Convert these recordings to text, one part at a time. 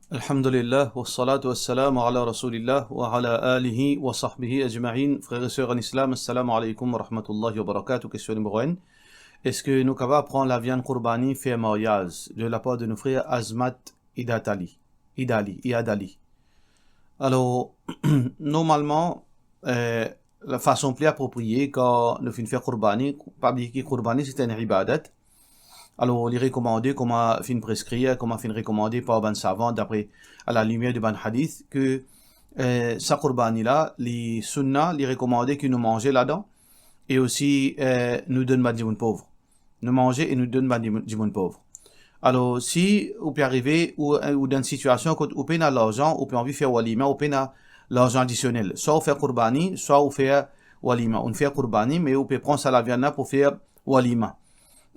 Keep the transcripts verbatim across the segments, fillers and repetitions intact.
Alhamdulillah, wassalatu wassalamu ala rasoulillah, wa ala alihi wa sahbihi ajmain. Frer e ser an Islam, assalamu alaykoum wa rahmatullahi wa barakatuh. Kestion nimero enn. Eski nou kapav pran laviann kourbani fer maryaz? De lapar de nou frer Azmat Idatali, Idali, Iadali. Alor, normalman, eh, lafason pli apropriye, kan nou finn fer kourbani, pa bliye ki kourbani se enn ibadat. Alor, li rekomande, kouma finn preskrir, kouma finn rekomande par bann savan, dapre, a la limier de bann hadith, ke, eh, sa kourbani la, li sunna, li rekomande ki nou manze ladan, e osi, eh, nou donn bann dimoun pov. Nou manze e nou donn bann dimoun, dimoun pov. Alor, si ou pe arive, ou, ou dan enn sitiasion kot ou pena larzan, ou pe anvi fer walima, ou pena larzan adisionel, swa ou fer kourbani, swa ou fer walima. Ou fer kourbani, me ou pe pran sa laviann la pou fer walima.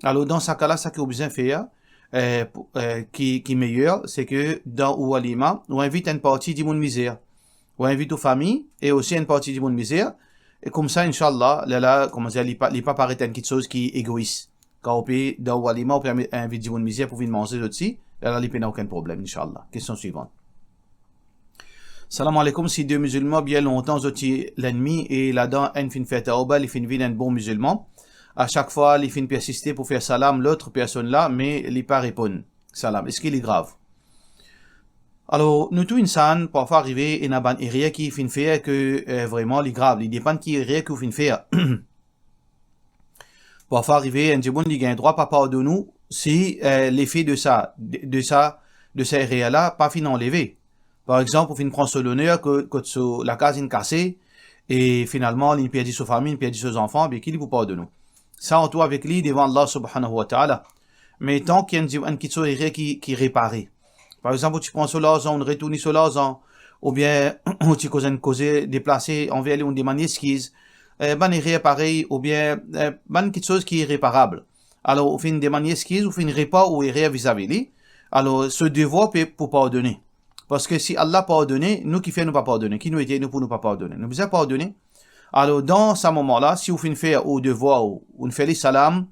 Alor, dan sa ka la, sa ki ou bizin fer, eh, pou, eh, ki, ki meyer, se ke dan ou walima, ou invit enn parti dimoun mizer. Ou invit ou fami e osi enn parti dimoun mizer. E koumsa, inshallah, lerla, kouma dir, li pa, li pa paret enn kiksoz ki egois. Kan ou pe dan ou walima, ou pe invi-, invit dimoun mizer pou vinn manze zot si, lerla li pena okenn problem, inshallah. Kestion swivan. Salam aleykoum, si de mizilman bien lontan zot ti lennmi e ladan enn finn fer tawba, li finn vinn enn bon mizilman, a sak fwa li finn persiste pou fer salam lot personn la, me li pa reponn salam, eski li grav? Alor, nou tou insan, parfwa arive, ena bann erer ki finn fer ke, eh, vreman li grav, li depann ki erer ki ou finn fer. Parfwa arive, enn dimoun li gagn drwa pa pardonn ou si, eh, lefe de sa, de, de sa, de sa erer la pa finn anleve. Par exanp, ou finn pran so loner ko-, kot so lakaz inn kase, e finalman, li perdi so fami, li perdi so zanfan, be ki li pou pardonn ou? Sa ant ou avek li devan Allah subhanahu wa ta'ala. Me tan ki enn di-, enn kiksoz erer ki, ki repare. Par exanp, ou ti pran so larzan, ou retourn so larzan, oubien ou ti koz enn koze deplase anver li, ou demann li eskiz, eh, bann erer parey, oubien, eh, bann kiksoz ki ireparab. Alor, ou finn demann li eskiz, ou finn repar ou erer vizavi li. Alor, so devwar pe, pou pardone. Parski si Allah pardone, nou kifer nou pa pardone? Ki nou ete nou pou nou pa pardone? Nou bizin pardone. Alor, dan sa moman la, si ou finn fer ou devwar, ou, ou finn fer li salam,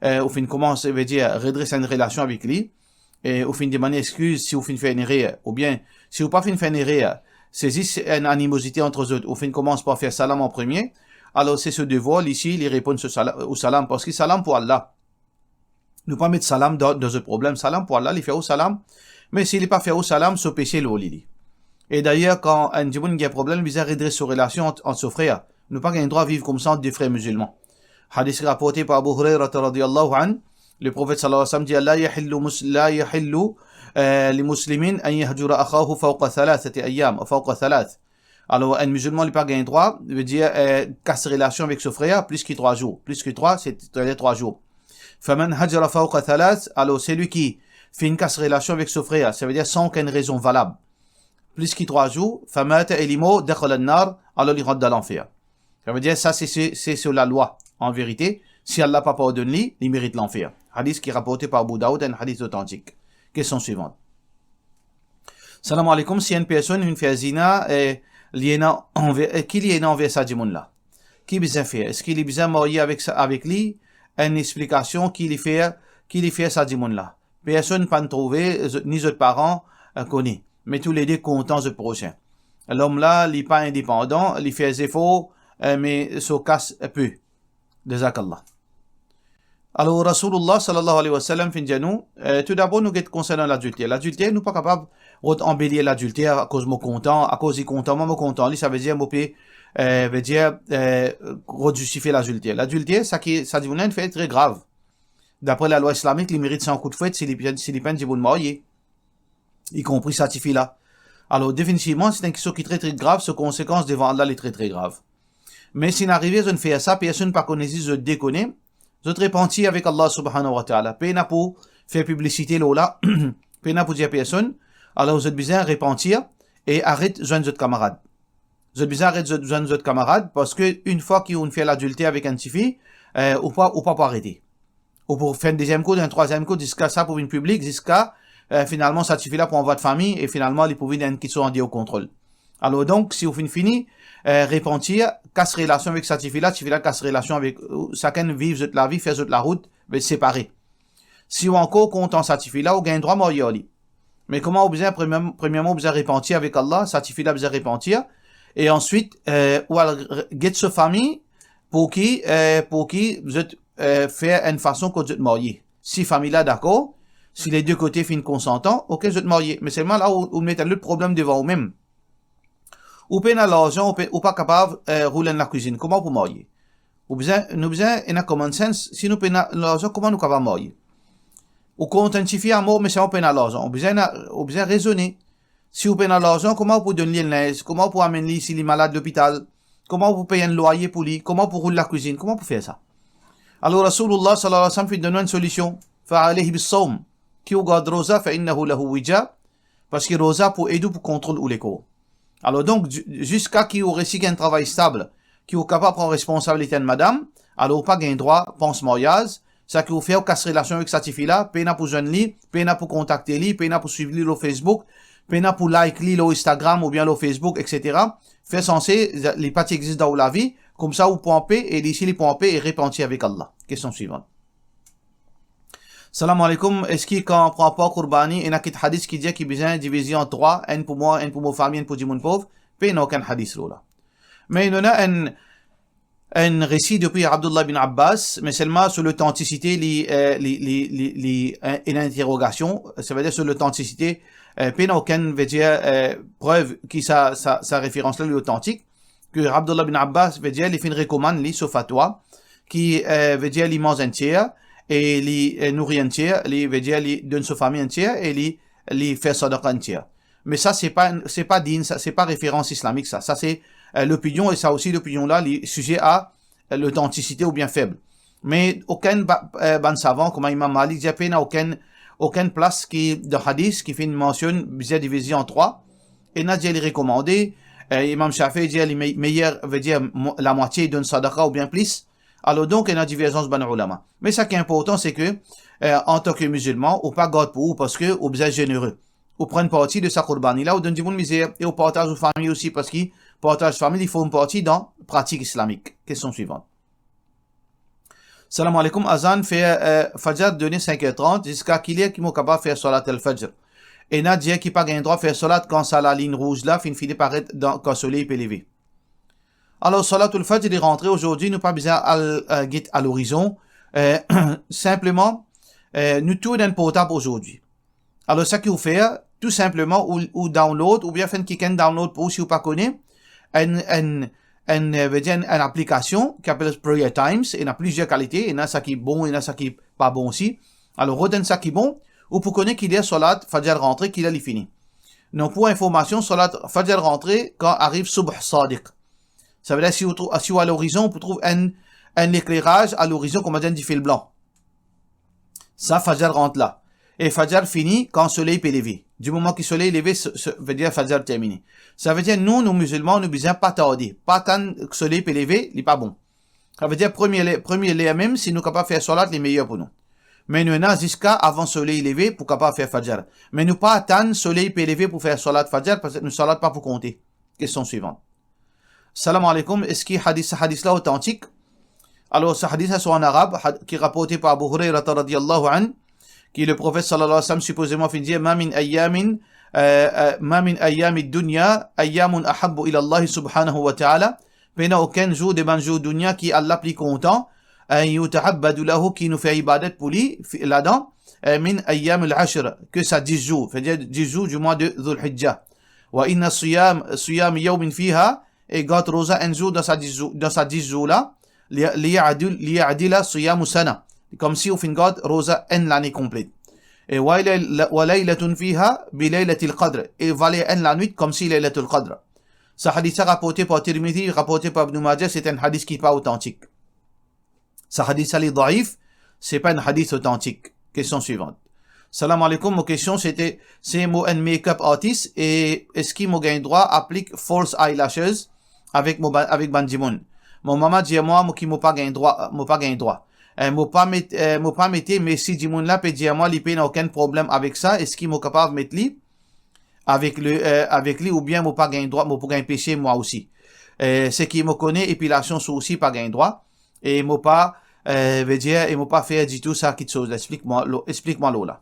eh, ou finn koumans, vedir, redres enn relasion avek li, e ou finn demann li eskiz si ou finn fer enn erer, oubien si ou pa finn fer enn erer, se zis enn animozite ant zot, ou finn koumans par fer salam an premie, alor se so devwar, li si, li reponn so sala-, ou salam, parski salam pou Allah. Nou pa met salam dan, dan zot problem. Salam pou Allah, li fer ou salam. Me si li pa fer ou salam, so pese lor li, li. E dayer, kan enn dimoun gagn problem, li bizin redres so relasion ant, ant so frer. Nou pa gagn drwa viv koumsa ant de frer mizilman. Hadis raporte par Abu Hurairah radiyallahu anhu. Le Profet sallallahu alayhi wa sallam dir, "La yahillu mus-, la yahillu, eh, li muslimin an yahjura akhahu fawqa thalathati ayyam, ou fawqa thalath." Alor, enn mizilman, li pa gagn drwa, vedir, eh, kas relasion avek so frer plis ki trwa zour. Plis ki trwa, se trwa zour. Faman hajara fawqa thalath, alor, selwi ki finn kas relasion avek so frer, savedir san okenn rezon valab, plis ki trwa zour, famata, e li mor, dakhala an-nar, alor li rant dan lanfer. Savedir, sa se, se, se so lalwa. An verite, si Allah pa pardonn li, li merit lanfer. Hadis ki raporte par Abu Daoud, enn hadis otantik. Kestion swivan. Salam aleykoum, si enn personn finn fer zina, eh, li ena anver, eh, ki li ena anver sa dimoun la? Ki bizin fer? Eski li bizin marye avek sa, avek li? Enn explikasion, ki li fer, ki li fer sa dimoun la? Personn pa'nn trouve, zot, ni zot paran, eh, kone. Me toulede kontan zot prosin. Lom la, li pa indepandan, li fer zefor, eh, me so kas pe. Jazakallah. Alor, Rasoulullah sallallahu alayhi wa sallam finn dir nou, eh, toudabor nou get konsernan ladilter. Ladilter, nou pa kapav rod anbelir ladilter akoz mo kontan, akoz li kontan mwa, mo kontan li, savedir mo pe, eh, vedir, eh, rod zistifie ladilter. Ladilter, sa ki, sa dimoun la inn fer tre grav. Dapre lalwa islamik, li merit san kout fwet si li, si li pa enn dimoun marye, ikonpri sa tifi la. Alor, definitivman, se enn kiksoz ki tre, tre grav, so konsekans devan Allah, li tre, tre grav. Me si inn arive zot fer sa, personn pa kone, zis zot de kone, zot repanti avek Allah subhanahu wa ta'ala. Pena pou fer piblisite lor la, pena pou dir personn, alor zot bizin repanti e aret zwenn zot kamarad. Zot bizin aret zot, zwenn zot kamarad, parski enn fwa ki ou fer ladilter avek enn tifi, eh, ou pa, ou pa pou arete. Ou pou fer enn deziem kou, enn trwaziem kou, ziska sa pou vinn piblik, ziska, eh, finalman, sa tifi la pou anvwat fami, e finalman, li pou vinn enn kiksoz andeor kontrol. Alor donk, si ou finn fini, eh, repanti, kas relasion avek sa tifi la, tifi la kas relasion avek ou, sakenn viv zot lavi, fer zot larout, be separe. Si ou ankor kontan sa tifi la, ou gagn drwa marye ar li. Me kouma ou bizin, premie-, premierman, ou bizin repanti avek Allah, sa tifi la bizin repanti, e answit, eh, ou al re-, get so fami pou ki, eh, pou ki zot, eh, fer enn fason kot zot marye. Si fami la dakor, si le de kote finn konsantan, ok, zot marye. Me selman la, ou, ou met enn lot problem devan ou mem. Ou pena larzan, ou pe-, ou pa kapav, eh, roul enn lakwizinn. Kouma ou pou marye? Ou bizin, nou bizin ena common sense. Si nou pena larzan, kouma nou kapav marye? Ou kont enn tifi amor, me sa ou pena larzan. Ou bizin ena, ou bizin rezone. Si ou pena larzan, kouma ou pou donn li enn linz? Kouma ou pou amenn li si li malad lopital? Kouma ou pou pey enn lwaye pou li? Kouma ou pou roul lakwizinn? Kouma ou pou fer sa? Alor, Rasoulillah sallallahu alayhi wa sallam finn donn nou enn solision. Fa alayhi bis-sawm. Ki ou gard roza, fa innahu lahu wija. Parski roza pou ed ou pou kontrol ou lekor. Alor donk, zi-, ziska ki ou resi gagn enn travay stab, ki ou kapav pran responsabilite enn madam, alor ou pa gagn drwa pans maryaz, sa ki ou fer, ou kas relasion avek sa tifi la, pena pou zwenn li, pena pou kontakte li, pena pou swiv li lor Facebook, pena pou like li lor Instagram oubien lor Facebook, et cetera. Fer sanse li pa ti exist dan ou lavi, koumsa ou pran pe, e li, si li pran pe, e repanti avek Allah. Kestion swivan. Salam aleykoum, eski kan pran par kourbani, ena kit hadis ki dir ki bizin divize an trwa, enn pou mwa, enn pou mo fami, enn pou dimoun pov? Pena okenn hadis lor la. Me nou ena enn, enn resi depi Abdullah bin Abbas, me selman so lotantisite, li, eh, li, li, li, li, eh, ena enterogasion, savedir so lotantisite, eh, pena okenn, vedir, eh, prev ki sa, sa, sa referans la li otantik. Ki Abdullah bin Abbas, vedir, li finn rekomann li so fatwa, ki, eh, vedir, li manz enn tier, e li, eh, nouri enn tier, li, vedir, li donn so fami enn tier, e li, li fer sadaka enn tier. Me sa, se pa, se pa din, sa, se pa referans islamik, sa. Sa, se, eh, lopinion, e sa osi, lopinion la, li size a, eh, lotantisite oubien feb. Me okenn ba-, eh, bann savan, kouma Imam Malik dir, pena okenn, okenn plas ki, dan hadis, ki finn mansionn bizin divize an trwa, ena dir li rekomande, eh, Imam Shafi dir li me-, meyer, vedir mo-, lamwatie donn sadaka oubien plis. Alor donk, ena diverzans bann oulama. Me sa ki inportan, se ke, eh, antan ke mizilman, ou pa gard pou ou parski ou bizin zenere. Ou pran parti de sa kourbani la, ou donn dimoun mizer, e ou partaz ou fami osi, parski partaz fami, li form parti dan pratik islamik. Kestion swivan. Salam aleykoum, azan fer, eh, Fajr done sink er trant, ziska ki ler ki mo kapav fer salat al-Fajr? Ena dir ki pa gagn drwa fer salat kan sa laliny rouz la finn fini paret dan, kan soley pe leve. Alor, salatul Fajr li rantre azordi, nou pa bizin al, eh, get a lorizon. Eh, sinpleman, eh, nou tou ena enn portab azordi. Alor, sa ki ou fer, tou sinpleman, ou, ou download, oubien fer enn kikenn download pou ou, si ou pa kone, enn, enn, enn, eh, vedir enn, enn aplikasion ki apel Prayer Times, ena plizier kalite, ena sa ki bon, ena sa ki pa bon osi. Alor, rod enn sa ki bon, ou pou kone ki ler salat Fajr rantre, ki ler li fini. Donk, pou informasion, salat Fajr rantre kan ariv Subh Sadiq. Savedir, si ou trou-, si ou al lorizon, ou pou trouv enn, enn lekleraz a lorizon, kouma dir, enn difel blan. Sa Fajr rant la. E Fajr fini kan soley pe leve. Di moman ki soley leve, se, se, vedir Fajr termine. Savedir nou, nou mizilman, nou bizin pa tarde. Pa atann soley pe leve, li pa bon. Savedir premie le-, premie ler mem, si nou kapav fer salat, li meyer pou nou. Me nou ena ziska avan soley leve pou kapav fer Fajr. Me nou pa atann soley pe leve pou fer salat Fajr, parski nou salat pa pou konte. Kestion swivan. Salam aleykoum, eski hadis, sa hadis la otantik? Alor, sa hadis la swa an arab, had-, ki raporte par Abu Hurayrata radiyallahu anhu, ki Leprofet sallallahu alayhi wa sallam sipozeman finn dir, "Ma min ayyamin, eh, eh, ma min ayyamid dunya ayyamun ahabbu ila Allah subhanahu wa ta'ala." Pena okenn zour de bann zour dunya ki Allah pli kontan, an yuta'abbadu lahu, ki nou fer ibadat pou li, fi-, ladan, eh, min ayyamil ashr, ke sa dis zour, savedir dis zour di mwa de Dhul Hijja. Wa inna siyam, siyam yawmin fiha, e gard roza enn zour dan sa dis zour, dan sa dis zour la, li, li ya'dil, li ya'dila siyamu sana. Koumsi ou finn gard roza enn lane konplet. E wa layla-, wa laylatun fiha bi laylatil qadr. E valer enn lanwit koumsi Laylatul Qadr. Sa hadis la raporte par Tirmidhi, raporte par Ibn Majah, se enn hadis ki pa otantik. Sa hadis la li daif, se pa enn hadis otantik. Kestion swivan. Salam aleykoum, mo kestion se te, se mo enn makeup artist e eski mo gagn drwa aplik false eyelashes avek mo ba-, avek bann dimoun? Mo mama dir mwa mo ki mo pa gagn drwa, mo pa gagn drwa. Eh, mo pa met, eh, mo pa mete, me si dimoun la pe dir mwa li pena okenn problem avek sa, eski mo kapav met li avek le, eh, avek li oubien mo pa gagn drwa, mo pou gagn pese mwa osi? Eh, seki mo kone, epilasion soursi pa gagn drwa. E mo pa, eh, vedir, e mo pa fer ditou sa kiksoz la. Explik mwa lo-, explik mwa lor la.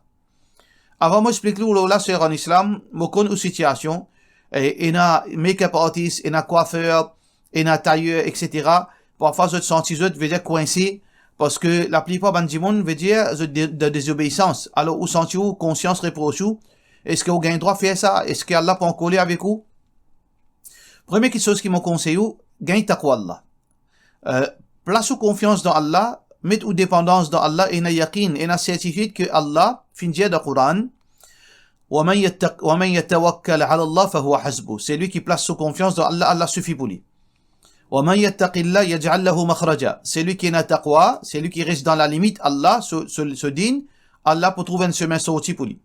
Avan mo explik li ou lor la, ser an Islam, mo konn ou sitiasion, e, ena make-up artist, ena kwafer, ena tayer, et cetera. Parfwa zot santi zot, vedir kwinse, parski laplipar bann dimoun, vedir zot de-, dan dezobeisans. Alor, ou santi ou konsians repros ou, eski ou gagn drwa fer sa? Eski Allah pou ankoler avek ou? Premie kiksoz ki mo konsey ou, gagn taqwa Allah. Eh, plas ou konfians dan Allah, met ou depandans dan Allah, ena yaqin, ena sertifid ki Allah finn dir dan Koran, "Wa man yattaq-, wa man yatawakkal ala Allah fahuwa hasbuh." Selwi ki plas so konfians dan Allah, Allah sifi pou li. "Wa man yattaqillah yaj'al lahu makhraja." Selwi ki ena taqwa, selwi ki res dan lalimit Allah, so, so, so din, Allah pou trouv enn semin sorti pou li.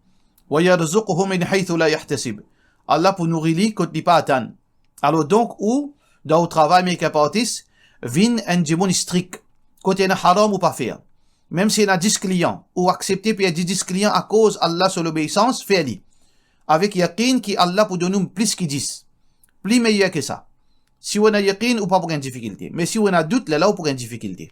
"Wa yarzuqhu min haythu la yahtasib." Allah pou nouri li kot li pa atann. Alor donk, ou, dan ou travay make-up artist, vinn enn dimoun strik. Kot ena haram ou pa fer. Mem si ena dis klian, ou aksepte perdi dis klian akoz Allah so lobeisans, fer li. Avek yaqin ki Allah pou donn ou plis ki dis. Pli meyer ki sa. Si ou ena yaqin, ou pa pou gagn difikilte. Me si ou ena dout, lerla ou pou gagn difikilte.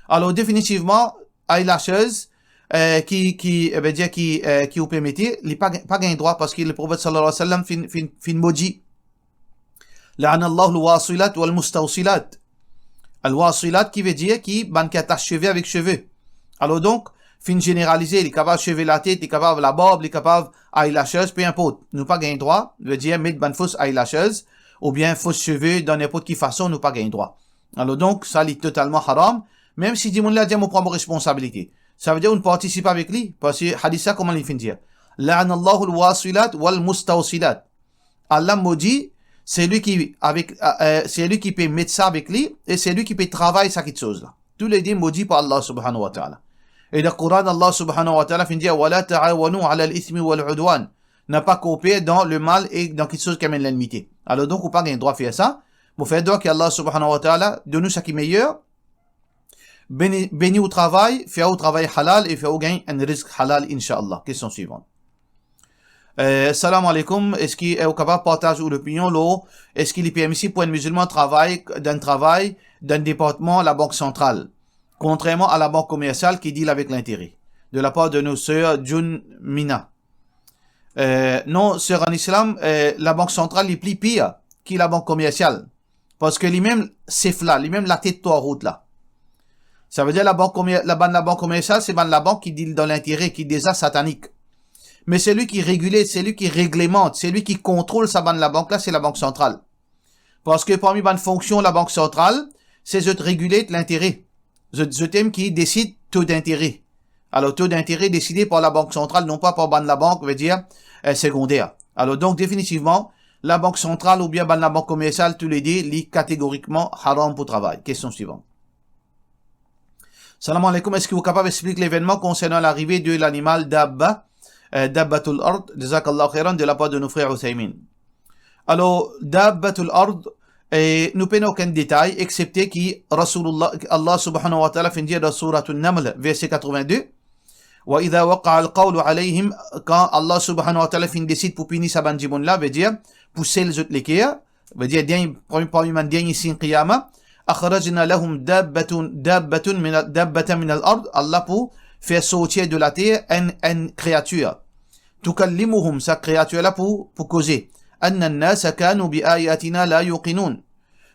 Alor, definitivman, eyelashes, eh, ki, ki, eh, vedir ki, eh, ki ou pe mete, li pa, pa gagn drwa, parski Leprofet sallallahu alayhi wa sallam finn, finn, finn modi. "La'ana Allahu al-wasilat wal-mustawsilat." Al-wasilat ki vedir ki bann ki atas seve avek seve. Alor donk, finn zeneralize, li kapav seve latet, li kapav labarb, li kapav eyelashes, pe inport. Nou pa gagn drwa, vedir met bann fos eyelashes, oubien fos seve dan ninport ki fason, nou pa gagn drwa. Alor donk, sa li totalman haram, mem si dimoun la dir, "Mo pran mo responsabilite." Savedir ou partisip avek li, parski hadis la kouma li finn dir, "La'ana Allahu al-wasilat wal-mustawsilat." Allah modi selwi ki avek, eh, eh, selwi ki pe met sa avek li e selwi ki pe travay sa kiksoz la. Toulede modi par Allah subhanahu wa ta'ala. E dan Koran, Allah subhanahu wa ta'ala finn dir, "Wa la ta'awanu ala al-ithmi wal-udwan." Ne pa koper dan lemal e dan kiksoz ki amenn lenmite. Alor donk, ou pa gagn drwa fer sa. Mo fer dwa ki Allah subhanahu wa ta'ala donn ou sa ki meyer, beni, beni ou travay, fer ou travay halal e fer ou gagn enn rizk halal, inshallah. Kestion swivan. Eh, salam aleykoum, eski, eh, ou kapav partaz ou lopinion lor eski li permisib pou enn mizilman travay dan enn travay dan enn departman labank santral, kontrerman a labank komersial ki deal avek lintere, de lapar de nou ser June Mina? Eh, non, ser an Islam, eh, labank santral li pli pir ki labank komersial. Parski limem sef la, limem latet twa rout la. Savedir labank komer-, la bann labank komersial, se bann labank ki deal dan lintere, ki deza satanik. Me selwi ki regile, selwi ki reglemant, selwi ki kontrol sa bann labank la, se labank santral. Parski parmi bann fonksion labank santral, se zot regile lintere. Zot, zot mem ki desid to dintere. Alor, to dintere deside par labank santral, non pa par bann labank, vedir, eh, segonder. Alor, donk, definitivman, labank santral oubien bann labank komersial, toulede, li kategorikman haram pou travay. Kestion swivan. Salam aleykoum, eski ou kapav explik levennman konsernan larive de lanimal dabba, eh, dabbatul ard, jazakallahu khairan, de lapar de nou frer Uthaymin? Alor, dabbatul ard, eh, nou pena okenn detay, exsepte ki Rasoulullah, Allah subhanahu wa ta'ala finn dir dan Sourat An-Naml, verse katrevin-de, "Wa idha waqa'a al-qawlu alayhim," kan Allah subhanahu wa ta'ala finn desid pou pini sa bann dimoun la, vedir pou sel zot leker, vedir dernie, parmi, parmi bann dernie sign qiyama, "akhrajna lahum dabbatun, dabbatun min, dabbatan min al-ard," Allah pou fer sorti de later enn, enn kreatir. "Tukallimuhum," sa kreatir la pou, pou koze. "Anna an-nasa kanu bi ayatina la yuqinun."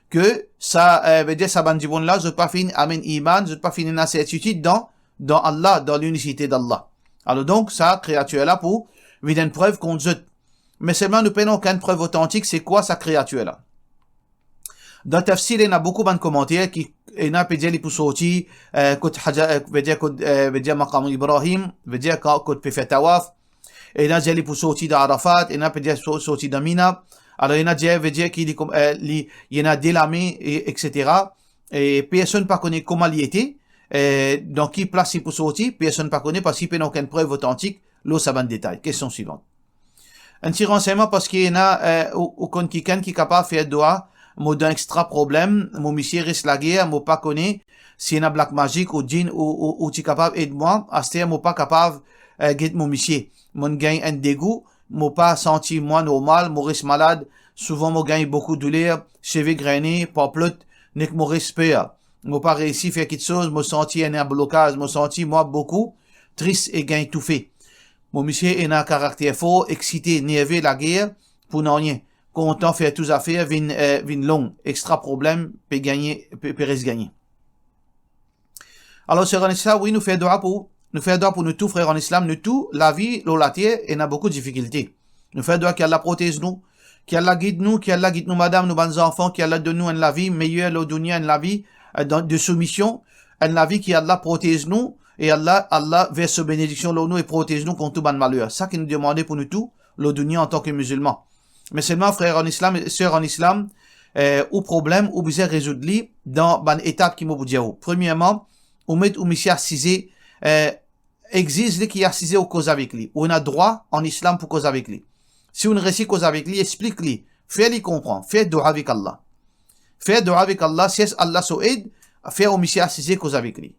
Ke sa, eh, vedir sa bann dimoun la, zot pa finn amenn iman, zot pa finn ena sertitid dan, dan Allah, dan linisite d'Allah. Alor donk, sa kreatir la pou vinn enn prev kont zot. Me selman nou pena okenn prev otantik, se kwa sa kreatir la. Dan tafsir, ena boukou bann komanter ki, ena pe dir li pou sorti, eh, kot Hajar, eh, vedir kot, eh, vedir Maqam Ibrahim, vedir ka-, kot pe fer tawaf. Ena dir li pou sorti dan Arafat, ena pe dir so-, sorti dan Mina. Alor, ena dir, vedir ki li kom-, eh, li, li ena de lame, e, et cetera. E personn pa kone kouma li ete, eh, dan ki plas li pou sorti, personn pa kone, parski pena okenn prev otantik lor sa bann detay. Kestion swivan. Enn ti ransegnman, parski ena, eh, ou, ou konn kikenn ki kapav fer dwa, mo dan extra problem, mo misie res lager, mo pa kone si ena black magic ou djinn ou, ou, ou ti kapav ed mwa, aster mo pa kapav, eh, get mo misie. Mo'nn gagn enn degou, mo pa santi mwa normal, mo res malad, souvan mo gagn boukou douler, seve grene, panplot, nek mo res per. Mo pa reisi fer kiksoz, mo santi ena blokaz, mo santi mwa boukou tris e gagn toufe. Mo misie ena karakter for, eksite, nerve, lager, pou nanye, kontan fer tou zafer vinn, eh, vinn long, extra problem, pe gagne, pe, pe res gagne. Alor, frer an Islam, wi, nou fer dwa pou, nou fer dwa pou nou tou, frer an Islam, nou tou, lavi lor later ena boukou difikilte. Nou fer dwa ki Allah protez nou, ki Allah gid nou, ki Allah gid nou madam, nou bann zanfan, ki Allah donn nou enn lavi meyer lor dounia, enn lavi, eh, dan, de soumision, enn lavi ki Allah protez nou, e Allah, Allah vers so benediksion lor nou e protez nou kont tou bann maler. Sa ki nou demande pou nou tou, lor dounia antan ki mizilman. Me selman, frer an Islam, ser an Islam, eh, ou problem, ou bizin rezoud li dan bann etap ki mo pou dir ou. Premierman, ou met ou misie asize, eh, exiz li ki asize ou koz avek li. Ou ena drwa an Islam pou koz avek li. Si ou resi koz avek li, explik li, fer li konpran, fer dwa avek Allah. Fer dwa avek Allah, sers Allah so ed, fer ou misie asize koz avek li.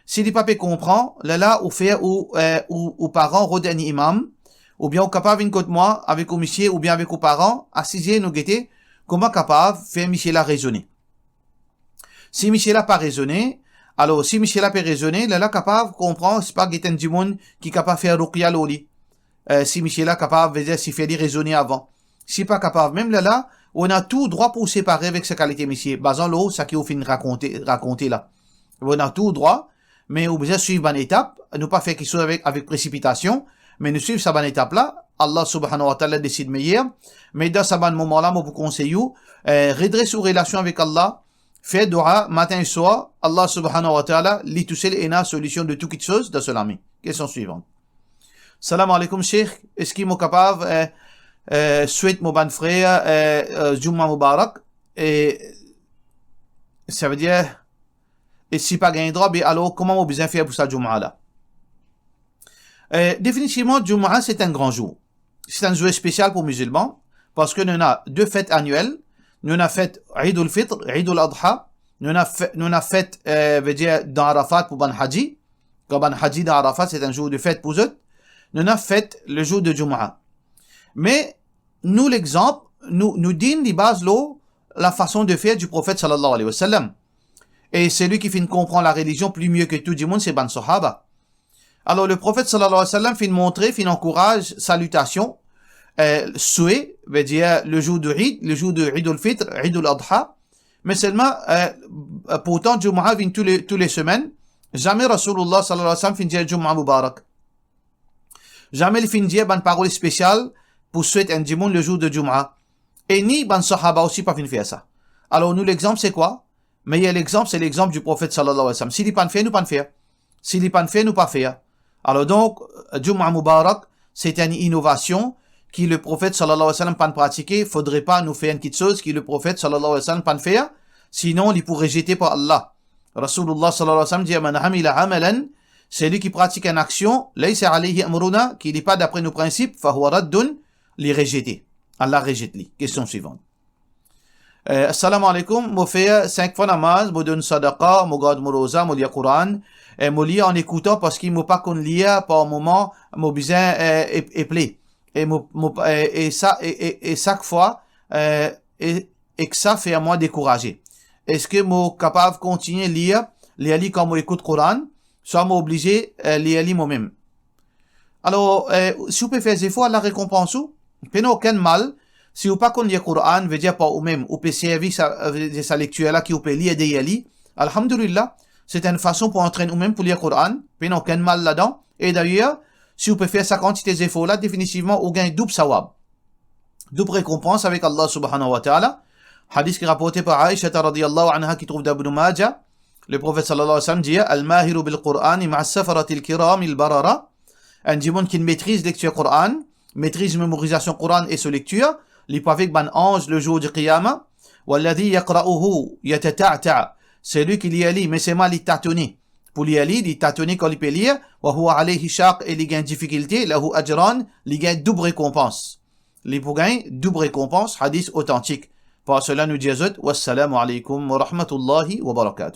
Si li pa pe konpran, lerla ou fer ou, eh, ou, ou paran rod enn imam, oubien ou kapav vinn kot mwa avek ou misie oubien avek ou paran, asize nou gete kouma kapav fer misie la rezone. Si misie la pa rezone, alor si misie la pe rezone, lerla kapav konpran, sipa get enn dimoun ki kapav fer ruqya lor li. Eh, si misie la kapav, vedir si fer li rezone avan. Si pa kapav mem, lerla, ou ena tou drwa pou ou separe avek sa kalite misie, bazan lor sa ki ou finn rakonte, rakonte la. Ou ena tou drwa, me ou bizin swiv bann etap, nou pa fer kiksoz avek, avek presipitasion, me nou swiv sa bann etap la, Allah subhanahu wa ta'ala desid meyer, me dan sa bann moman la, mo pou konsey ou, eh, redres ou relasion avek Allah, fer dwa matin e swar, Allah subhanahu wa ta'ala, li tousel ena solision de tou kiksoz dan so lame. Kestion swivan. Salam alaikum, Sheikh. Eski mo kapav, eh, eh, swet mo bann frer, eh, eh, Jumma Mubarak? E, savedir, e si pa gagn drwa, be alor, kouma mo bizin fer pou sa Jumma la? Eh, definitivman, Jumma, se enn gran zour. Se enn zour spesial pou mizilman, parski nou ena de fet aniel. Nou ena fet Eid al-Fitr, Eid al-Adha. Nou ena fe-, nou ena fet, eh, vedir, dan Arafat pou bann Haji. Kan bann Haji dan Arafat, se enn zour de fet pou zot. Nou ena fet le zour de Jumma. Me nou, lexanp, nou, nou dinn li baz lor la fason de fer di Profet sallallahu alayhi wa sallam. E selwi ki finn konpran la relizion pli mie ki tou dimoun, se bann sahaba. Alor, le Profet sallallahu alayhi wa sallam finn montre, finn ankouraz salitasion, eh, swe, vedir le zour de Eid, le zour de Eid al-Fitr, Eid al-Adha. Me selman, eh, pourtan, Jumma vinn tou le, tou le semenn. Zame Rasoulullah sallallahu alayhi wa sallam finn dir Jumma Mubarak. Zame li finn dir bann parol spesial pou swet enn dimoun le zour de Jumma. E ni bann sahaba osi pa finn fer sa. Alor, nou, lexanp, se kwa? Meyer lexanp, se lexanp di Profet sallallahu alayhi wa sallam. Si li pa'nn fer, nou pa'nn fer. Si li pa'nn fer, nou pa fer. Alor donk, Jumma Mubarak, se enn inovasion ki le Profet sallallahu alayhi wa sallam pa'nn pratike. Fodre pa nou fer enn kiksoz ki le Profet sallallahu alayhi wa sallam pa'nn fer, sinon li pou rezete par Allah. Rasoulullah sallallahu alayhi wa sallam dir, "Man amila amalan", selwi ki pratik enn aksion, "laysa alayhi amruna", ki li pa dapre nou prinsip, "fahuwa raddun", li rezete. Allah rezet li. Kestion swivan. Eh, assalamu alaikum, mo fer sink fwa namaz, mo donn sadaqa, mo gard mo roza, mo lir Koran, eh, mo lir an ekoutan parski mo pa konn lir par moman, mo bizin, eh, e, eple. E mo, mo, eh, e sa, e, e, e sak fwa, eh, e, ek sa fer mwa dekouraze. Eski mo kapav kontigne lir, lir li kan mo ekout Koran, swa mo oblize, eh, lir li momem? Alor, eh, si ou pe fer zefor, Allah rekonpans ou. Pena okenn mal. Si ou pa konn lir Koran, vedir par oumem, ou pe servi sa, eh, sa lektir la ki ou pe lir deryer li, alhamdulillah, se enn fason pou antrenn oumem pou lir Koran, pena okenn mal ladan. E dayer, si ou pe fer sa kantite zefor la, definitivman, ou gagn doub sawab, doub rekonpans avek Allah subhanahu wa ta'ala. Hadis ki raporte par Aisha radiyallahu anha, ki trouv dan Ibn Majah, le Profet sallallahu alayhi wa sallam dir, "Al-mahiru bil-Qur'ani ma'a as-safaratil kiramil barara." Enn dimoun ki metriz lektir Koran, metriz memorizasion Koran e so lektir, li pou avek bann anz le zour di Qiyama. "Walladhi yaqra'uhu yatata'ta." Selwi ki lir li, me selman li tatone. Pou lir li, li tatone kan li pe lir, "wa huwa alayhi shaq", e li gagn difikilte, "lahu ajran", li gagn doub rekonpans. Li pou gagn doub rekonpans, hadis otantik. Par sela nou dir zot, wassalamu alaykum wa rahmatullahi wa barakatuh.